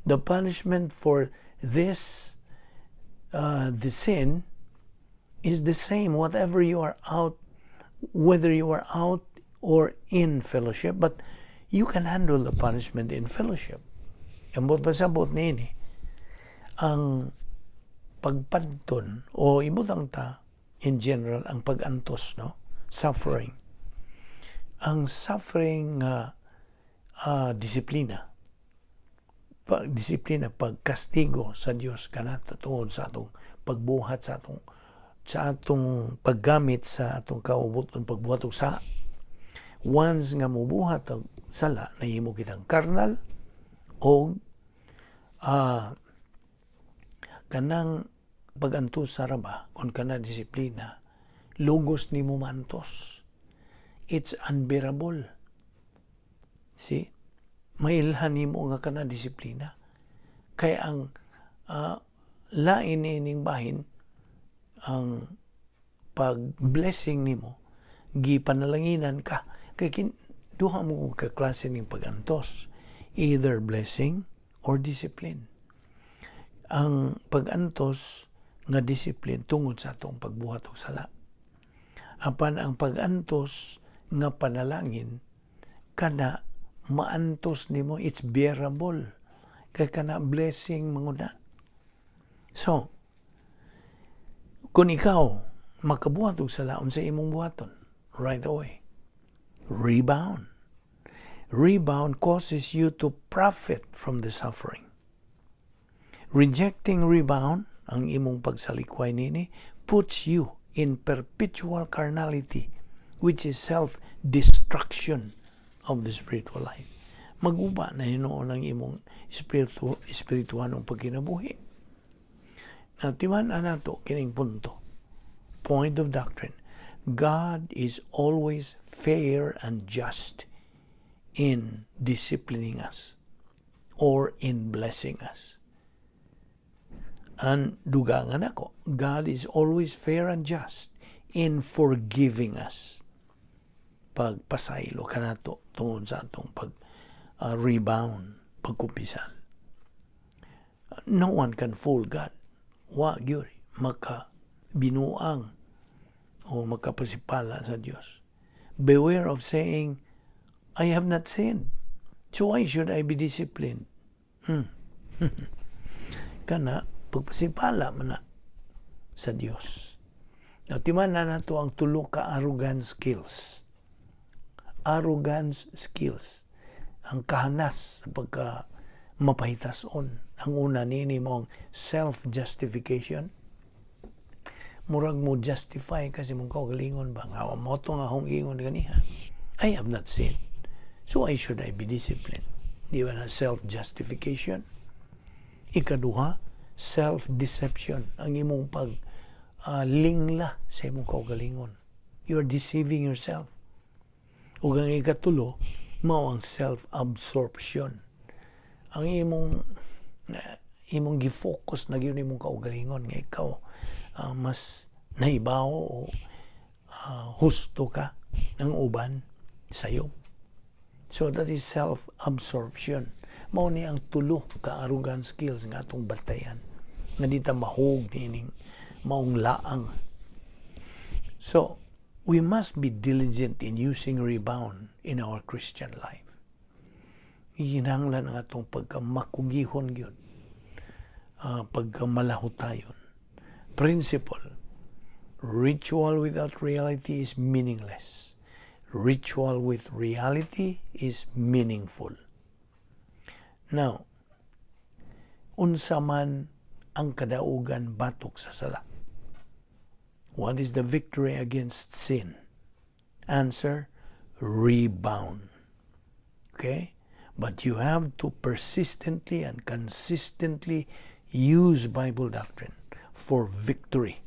The punishment for this, the sin, is the same whatever you are out, whether you are out or in fellowship, but you can handle the punishment in fellowship. Ambot pasabot niini, ang pagpadton o ibutang ta in general ang pag-antos, no, suffering, ang suffering nga disiplina, pag disiplina, pagkastigo sa Dios kanato tungod sa atong pagbuhat sa atong paggamit sa atong kaubuton, pagbuhat og sa once nga mobuhat og sala, nahimo kitang karnal og kanang pagantos sa raba kon kana disiplina, lugos nimo maantos. It's unbearable. See, mailhan nimo nga kana disiplina kay ang lain ining bahin, ang pag blessing nimo gipanalanginan ka kay duha mo ka klase ning pagantos, either blessing or discipline. Ang pagantos nga discipline tungod sa atong pagbuhat og sala, apan ang pagantos nga panalangin, kana maantos nimo, it's bearable kay kana blessing manguna. So kung ikaw makabuhat og sala, unsa imong buhaton right away? Rebound. Rebound causes you to profit from the suffering. Rejecting rebound, ang imong pagsalikway nini, puts you in perpetual carnality, which is self-destruction of the spiritual life. Maguba na hinuon ang imong espirituanong pagkinabuhi. Na timan nato kining punto. Point of doctrine. God is always fair and just in disciplining us or in blessing us. And dugangan ako, God is always fair and just in forgiving us. Pagpasaylo kanato tungod sa atong pag rebound, pagkumpisal. No one can fool God. Wa gyud maka binuang o makapasipala sa Dios. Beware of saying, "I have not sinned. So why should I be disciplined?" Kana, pagpasipala man na sa Dios. Now, timan na nato ang tulo ka arrogance skills. Arrogance skills. Ang kahanas sa pagka mapahitason. Ang una nini mao ang self-justification. Murag mo justify kasi mong kaugalingon ba nga mao to nga akong ingon ganiha. "I have not sinned. So why should I be disciplined?" Di ba na self-justification? Ikaduha, self-deception. Ang imong pag lingla sa imong kaugalingon. You are deceiving yourself. Ug ang ikatulo, mao ang self-absorption. Ang imong Na imong gi-focus na gyud imong kaugalingon nga ikaw mas nahibaw o husto ka ng uban sayo. So that is self-absorption. Mao ni ang tulo ka arrogant skills nga atong batayan nga di ta mahug niining maong laang. So, we must be diligent in using rebound in our Christian life. Gikinahanglan ang atong pagkamakugihon gyud, pagkamalahutayon. Principle, ritual without reality is meaningless. Ritual with reality is meaningful. Now, unsa man ang kadaugan batok sa sala? What is the victory against sin? Answer, rebound. Okay? But you have to persistently and consistently use Bible doctrine for victory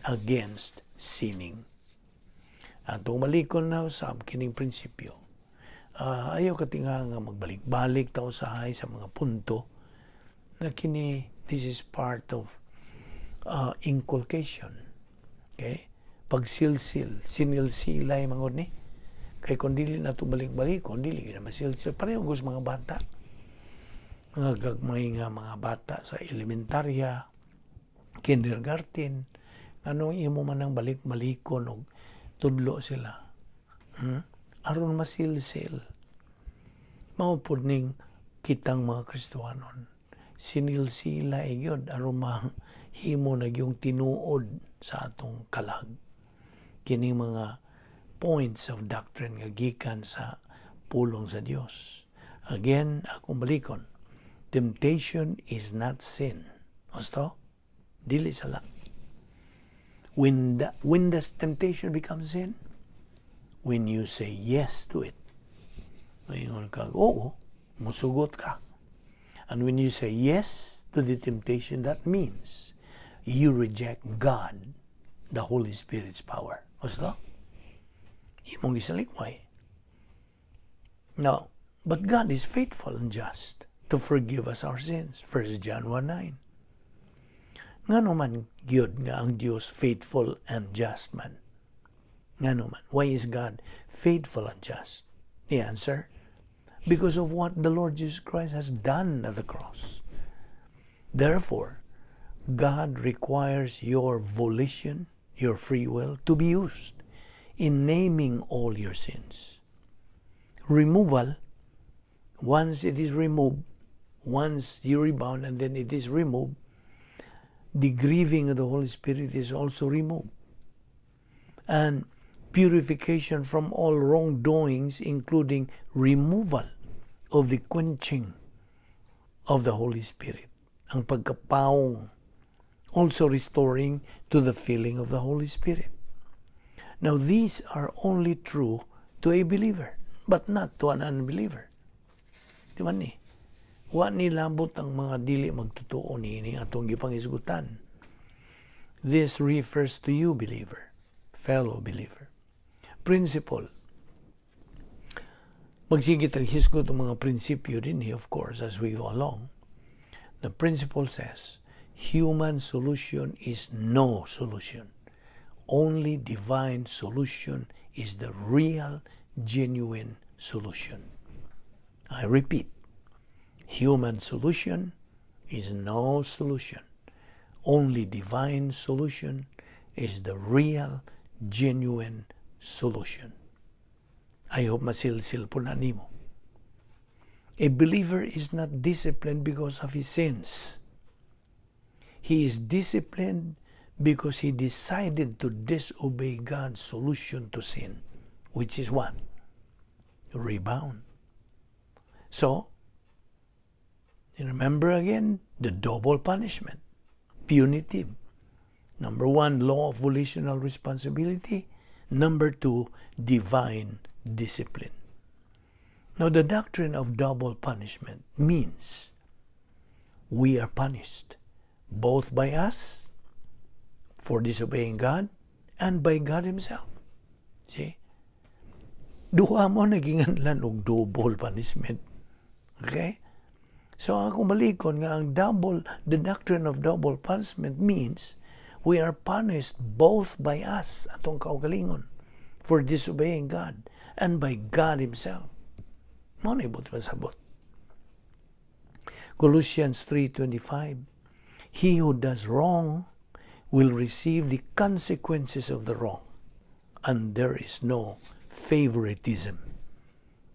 against sinning. Atong balikon na usab kining prinsipyo. Ayaw katinga nga magbalik-balik ta usahay sa mga punto na kini, this is part of inculcation. Okay? Pagsilsil, sinilsilay mangod ni. Kay kung dili na ito balik-balik, kung dili na masilsil, pareho sa mga bata. Mga gagmay nga mga bata sa elementarya, kindergarten, anong imo man ang balik-balikon og tudlo sila. Aron masilsil. Mao pud ning kitang mga Kristohanon. Sinilsila gyud aron mahimo na gyung tinuod sa atong kalag. Kining mga points of doctrine nga gikan sa pulong sa Dios. Again, akong balikon, temptation is not sin. Husto? Dili sala. When does temptation become sin? When you say yes to it. Maingon ka, "Oo," musugot ka. And when you say yes to the temptation, that means you reject God, the Holy Spirit's power. Husto? Imong gisalikway. Now, but God is faithful and just to forgive us our sins. 1 John 1:9. Ngano man gyud nga ang Dios faithful and just man? Ngano man? Why is God faithful and just? The answer, because of what the Lord Jesus Christ has done at the cross. Therefore, God requires your volition, your free will, to be used in naming all your sins. Removal, once it is removed, once you rebound and then it is removed, the grieving of the Holy Spirit is also removed. And purification from all wrongdoings, including removal of the quenching of the Holy Spirit. Ang pagkapaong, also restoring to the filling of the Holy Spirit. Now, these are only true to a believer, but not to an unbeliever. Di ba ni? Wa ni labot ang mga dili magtotoo niini atong gipangisgutan. This refers to you, believer, fellow believer. Principle. Magsige tag hisgot ang mga prinsipyo din, of course, as we go along. The principle says, human solution is no solution. Only divine solution is the real, genuine solution. I repeat, human solution is no solution. Only divine solution is the real, genuine solution. I hope masilsil po na nimo. A believer is not disciplined because of his sins. He is disciplined because he decided to disobey God's solution to sin, which is what? Rebound. So, remember again the double punishment, punitive. Number one, law of volitional responsibility. Number two, divine discipline. Now, the doctrine of double punishment means we are punished both by us for disobeying God and by God Himself. See? Duha mo naginganlan og double punishment. Okay? So akong balikon nga ang double, the doctrine of double punishment means we are punished both by us, atong kaugalingon, for disobeying God, and by God Himself. Mao na ibot masabot. Colossians 3:25: He who does wrong will receive the consequences of the wrong, and there is no favoritism.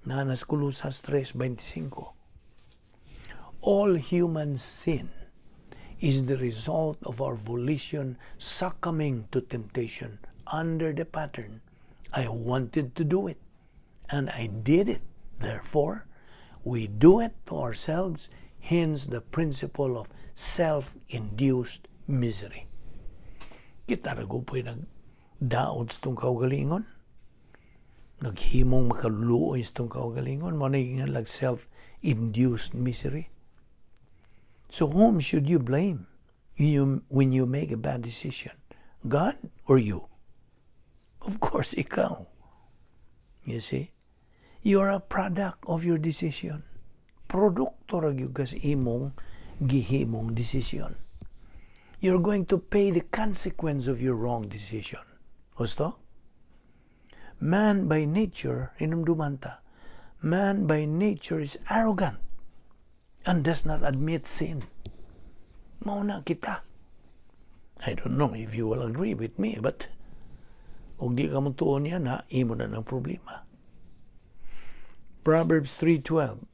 Naa na sa Colosas 3:25. All human sin is the result of our volition succumbing to temptation under the pattern, "I wanted to do it, and I did it. Therefore, we do it to ourselves," hence the principle of self-induced misery. Kita ra po'y nagdaot sa atong kaugalingon. Naghimong makaluoy sa atong kaugalingon. Mao na nga self-induced misery. So whom should you blame when you make a bad decision? God or you? Of course, ikaw. You see? You are a product of your decision. Produkto ra gyud ka sa imong gihimong desisyon. You're going to pay the consequence of your wrong decision. Husto? Man by nature, hinumduman ta, man by nature is arrogant and does not admit sin. Mao na kita. I don't know if you will agree with me, but kung di ka motuo niana, imo na ng problema. Proverbs 3:12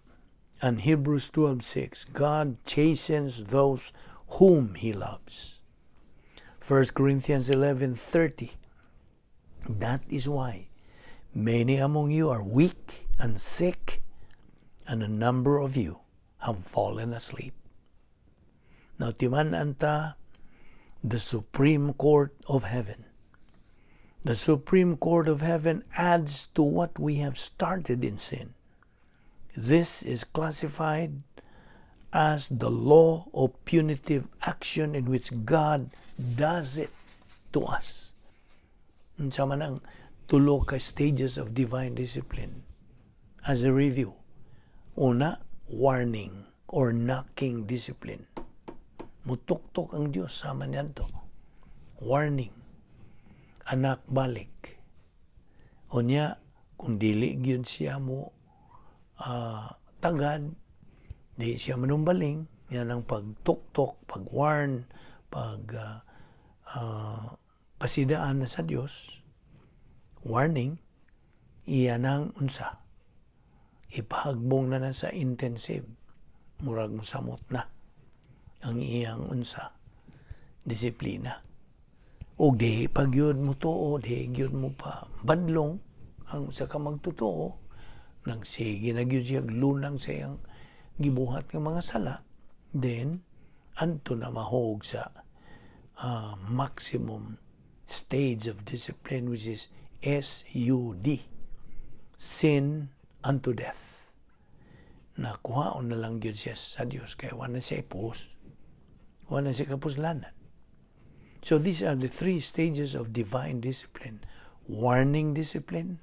and Hebrews 12:6: God chastens those whom He loves. 1 Corinthians 11:30: That is why many among you are weak and sick, and a number of you have fallen asleep. Now, timan-an ta the Supreme Court of Heaven. The Supreme Court of Heaven adds to what we have started in sin. This is classified as the law of punitive action in which God does it to us. Unsa man ang tulo ka stages of divine discipline? As a review, una, warning or knocking discipline. Mutuktok ang Diyos sama niyanto. Warning. "Anak, balik." Unya, kung dili gyud siya mo tagad, di siya manumbaling, yan ang pagtuktok, pag-warn, pag pasidaan na sa Diyos, warning, iyan ang unsa. Ipahagbong na na sa intensive. Murag samot na ang iyang unsa, disiplina. O di pag yun mo tuo, di gyud mo pa badlong ang sa ka magtotoo, nang sige na gyud siya lunang sa iyang gibuhat nga mga sala, then adto na mahog sa maximum stage of discipline, which is SUD, sin unto death. Nakuhaon na lang gyud siya sa Dios kay wala na siya ipus. Wala na siya kapuslanan. So these are the three stages of divine discipline: warning discipline,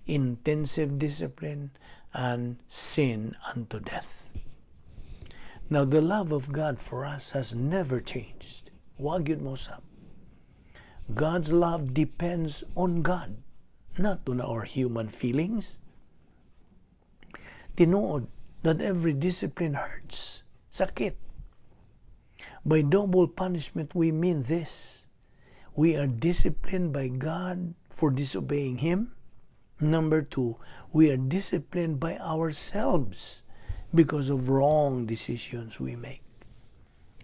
intensive discipline, and sin unto death. Now, the love of God for us has never changed. Wa gyud mosab. God's love depends on God, not on our human feelings. Tinuod that every discipline hurts. Sakit. By double punishment, we mean this. We are disciplined by God for disobeying Him. Number two, we are disciplined by ourselves because of wrong decisions we make.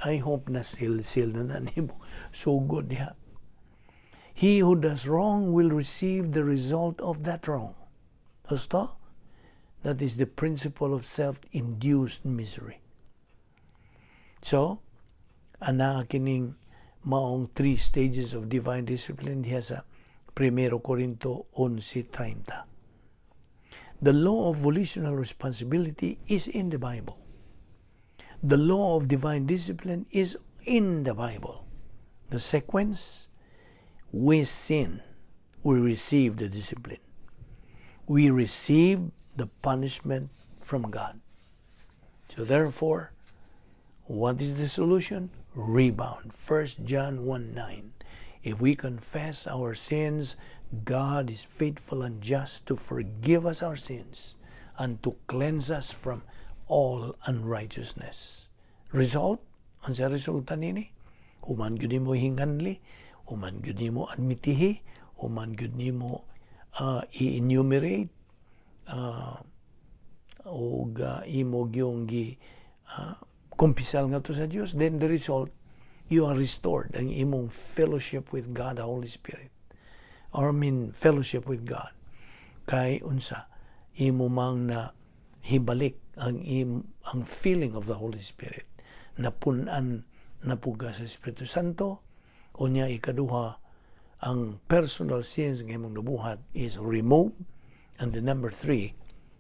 I hope na sil-sil na na nimo. Sugod diha. He who does wrong will receive the result of that wrong. Husto? That is the principle of self-induced misery. So, ana kining maong three stages of divine discipline diha sa 1 Corinto 11:30. The law of volitional responsibility is in the Bible. The law of divine discipline is in the Bible. The sequence: we sin, we receive the discipline. We receive the punishment from God. So therefore, what is the solution? Rebound. 1 John 1:9. If we confess our sins, God is faithful and just to forgive us our sins and to cleanse us from all unrighteousness. Result? Unsa resulta nini? Human gyud nimo hinganli, human gyud nimo admitihi, human gyud nimo i-enumerate, og imo gyung gi kumpisal ngadto sa Dios, then the result, you are restored ang imong fellowship with God the Holy Spirit. Or I mean, fellowship with God. Kay unsa, imo mang na hibalik ang feeling of the Holy Spirit. Napun-an na pud ka sa Espiritu Santo. Unya ikaduha, ang personal sins nga imong nabuhat is removed. And the number three,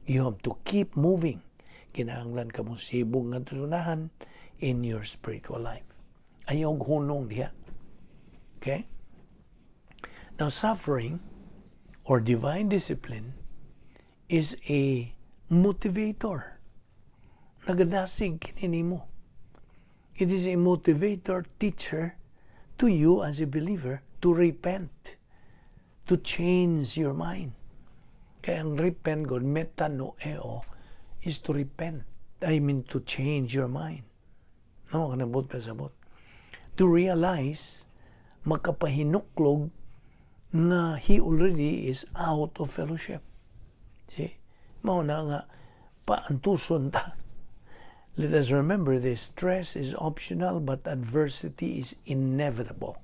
you have to keep moving. Kinahanglan ka mo sibog nga tunahan in your spiritual life. Ayaw hunong diha. Okay? Now, suffering or divine discipline is a motivator. Nagadasig kini nimo. It is a motivator, teacher to you as a believer to repent, to change your mind. Kaya ang repent, God, metanoeo, is to repent. I mean, to change your mind. No, kanabot pa sabot. To realize, makapahinuklog nga he already is out of fellowship. See? Mao na nga paantuson ta. Let us remember this: stress is optional, but adversity is inevitable.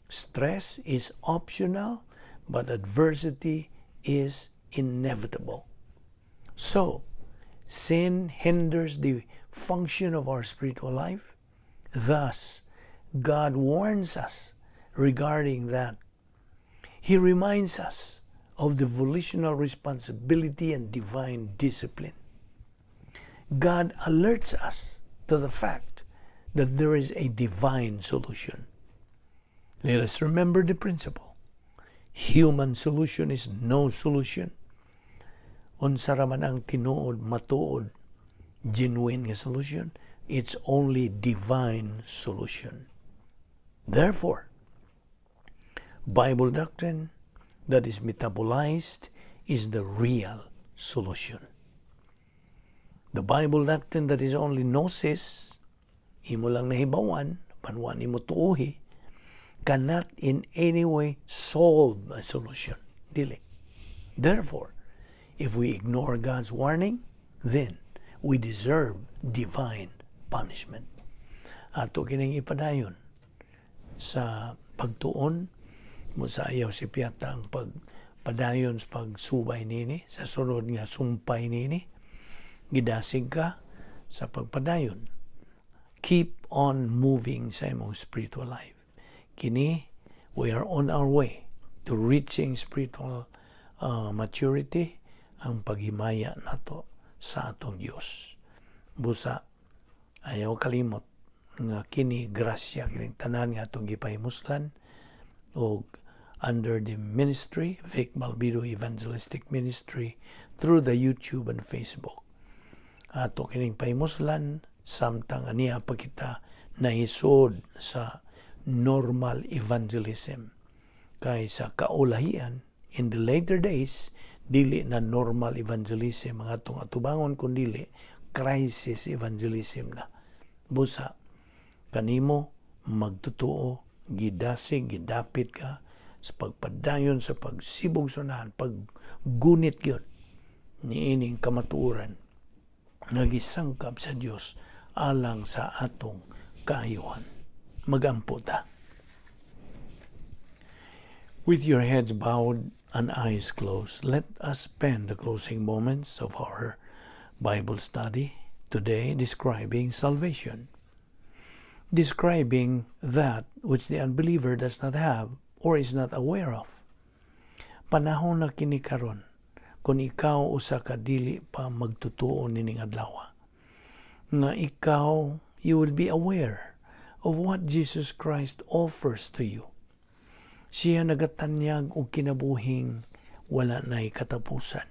Stress is optional, but adversity is inevitable. So, sin hinders the function of our spiritual life. Thus, God warns us regarding that. He reminds us of the volitional responsibility and divine discipline. God alerts us to the fact that there is a divine solution. Let us remember the principle. Human solution is no solution. Unsa ra man ang tinuod, matuod, genuine nga solution? It's only divine solution. Therefore, Bible doctrine that is metabolized is the real solution. The Bible doctrine that is only gnosis, imo lang nahibawan, panwan imo tuohi, cannot in any way solve a solution. Dili. Therefore, if we ignore God's warning, then we deserve divine punishment. Ato kining ipadayon sa pagtuon mo sa ayaw si Piata ang pagpadayon sa pagsubay nini sa sunod nga sumpay nini. Gidasig ka sa pagpadayon, keep on moving sa imong spiritual life. Kini, we are on our way to reaching spiritual maturity, ang paghimaya nato sa atong Dios. Busa ayaw kalimot nga kini grasya kining tanan nga atong gipahimuslan og under the ministry Vic Malbido Evangelistic Ministry through the YouTube and Facebook. Ato kining pahimuslan samtang aniya pa kita nahisod sa normal evangelism. Kay sa kaulahian, in the later days, dili na normal evangelism ang atong atubangon kundili crisis evangelism na. Busa kanimo magtutuo, gidasig, gidapit ka sa pagpadayon sa pagsibog sunahan, paggunit gyud niining kamatuoran nga gisangkap sa Dios alang sa atong kaayuhan. Magampo ta. With your heads bowed and eyes closed, let us spend the closing moments of our Bible study today describing salvation. Describing that which the unbeliever does not have or is not aware of. Panahon na kini karon kung ikaw usa ka dili pa magtutuo nining adlaw nga ikaw, you will be aware of what Jesus Christ offers to you. Siya nagatanyag og kinabuhing wala na'y katapusan.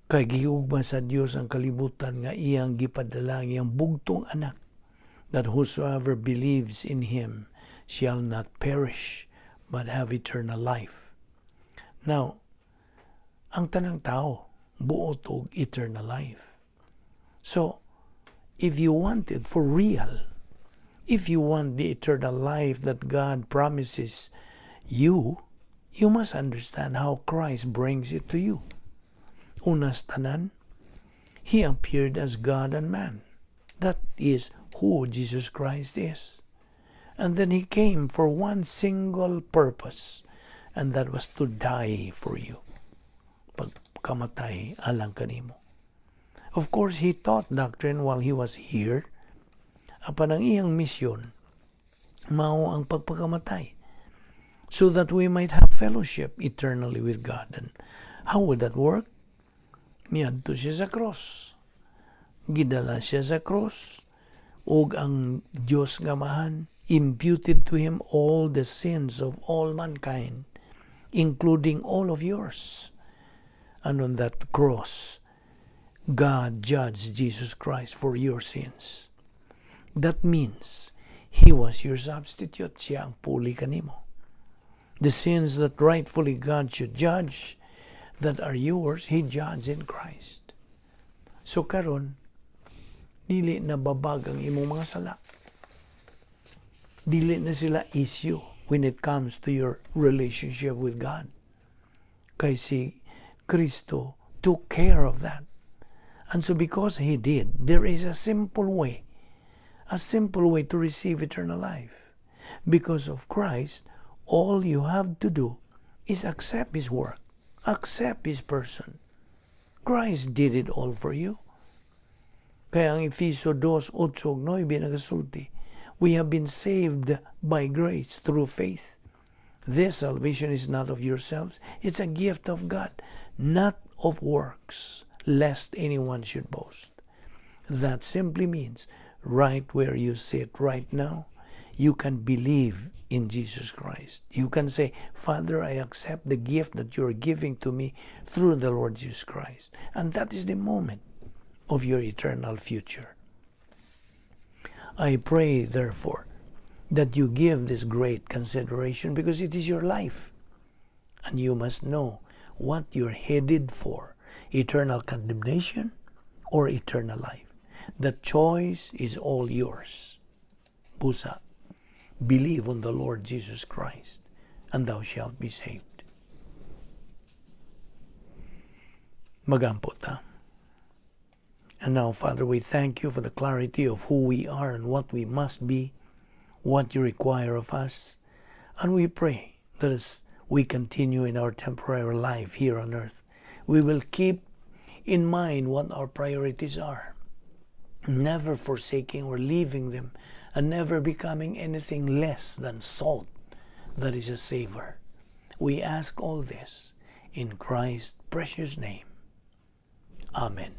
Kay gihugma sa Dios ang kalibutan nga iyang gipadala ang iyang bugtong anak, that whosoever believes in him shall not perish but have eternal life. Now, ang tanang tao buot og eternal life. So, if you want it for real, if you want the eternal life that God promises you, you must understand how Christ brings it to you. Una sa tanan, He appeared as God and man. That is who Jesus Christ is. And then He came for one single purpose, and that was to die for you. Pagkamatay alang kanimo. Of course, He taught doctrine while He was here. Apan ang iyang misyon, mao ang pagpakamatay, so that we might have fellowship eternally with God. And how would that work? Miadto siya sa cross. Gidala siya sa cross. Ug ang Dios nga Amahan imputed to him all the sins of all mankind, including all of yours. And on that cross, God judged Jesus Christ for your sins. That means He was your substitute. Siya ang puli kanimo. The sins that rightfully God should judge, that are yours, He judged in Christ. So karon, dili na babag ang imong mga sala. Dili na sila issue when it comes to your relationship with God. Kay si Kristo took care of that. And so because He did, there is a simple way to receive eternal life. Because of Christ, all you have to do is accept His work, accept His person. Christ did it all for you. Kaya ang Efeso 2, 8, 9 nagasulti, "We have been saved by grace through faith. This salvation is not of yourselves, it's a gift of God, not of works, lest anyone should boast." That simply means right where you sit right now, you can believe in Jesus Christ. You can say, "Father, I accept the gift that you are giving to me through the Lord Jesus Christ." And that is the moment of your eternal future. I pray, therefore, that you give this great consideration because it is your life. And you must know what you're headed for: eternal condemnation or eternal life. The choice is all yours. Busa, believe on the Lord Jesus Christ, and thou shalt be saved. Magampo ta. And now, Father, we thank you for the clarity of who we are and what we must be, what you require of us. And we pray that as we continue in our temporary life here on earth, we will keep in mind what our priorities are, never forsaking or leaving them, and never becoming anything less than salt that is a savor. We ask all this in Christ's precious name. Amen.